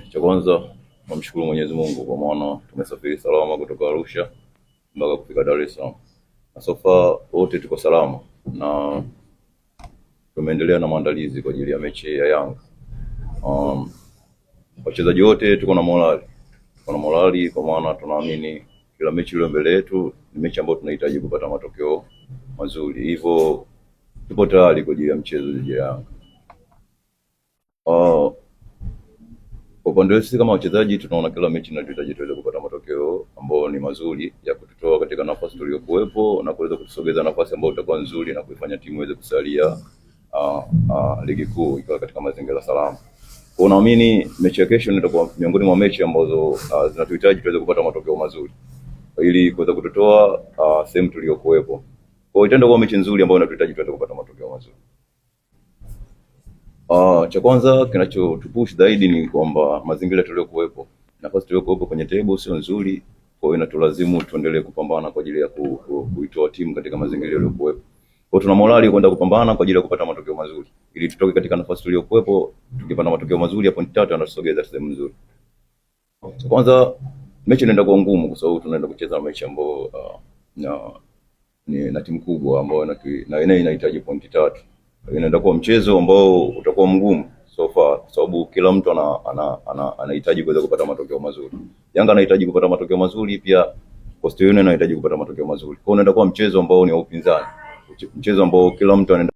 Cha kwanza namshukuru Mwenyezi Mungu kwa maana tumesafiri salama kutoka Arusha mpaka kufika Dar es Salaam, na so far wote tuko salama na tumeendelea na maandalizi kwa ajili ya mechi ya Yanga. Wachezaji wote tuko na morali, tuko na morali kwa maana tunaamini kila mechi iliyo mbele yetu ni mechi ambayo tunahitaji kupata matokeo mazuri, hivyo tupo tayari kwa ajili ya mchezo dhidi ya Yanga. Kwa upande wetu sisi kama wachezaji tunaona kila mechi inatuhitaji tuweze kupata matokeo ambayo ni mazuri ya kututoa katika nafasi tuliyokuwepo na kuweza kutusogeza nafasi ambayo itakuwa nzuri na kuifanya timu iweze kusalia ligi kuu ikiwa katika mazingira salama. Kwa naamini mechi ya kesho itakuwa miongoni mwa mechi ambazo zinatuhitaji tuweze kupata matokeo mazuri ili kuweza kututoa sehemu tuliyokuwepo. Kwa hiyo itaenda kuwa mechi nzuri ambayo inatuhitaji tuweze kupata matokeo mazuri. Cha kwanza kinachotupush zaidi ni kwamba mazingira tuliyokuwepo, nafasi tuliyokuwepo kwenye table sio nzuri, kwa hiyo inatulazimu tuendelee kupambana kwa ajili ya kuitoa timu katika mazingira yaliyokuwepo. Kwa hiyo tuna morali kwenda kupambana kwa ajili ya kupata matokeo mazuri ili tutoke katika nafasi tuliyokuwepo. Tukipata matokeo mazuri ya pointi 3 yanatusogeza sehemu nzuri. Cha kwanza mechi inaenda kuwa ngumu kwa sababu tunaenda kucheza mechi ambayo na ni na timu kubwa ambayo na yenyewe inahitaji pointi 3. Inaenda kuwa mchezo ambao utakuwa mgumu so far kwa sababu kila mtu anahitaji kuweza kupata matokeo mazuri. Yanga anahitaji kupata matokeo mazuri, pia Coastal Union anahitaji kupata matokeo mazuri. Kwa hiyo unaenda kuwa mchezo ambao ni wa upinzani, mchezo ambao kila mtu anaenda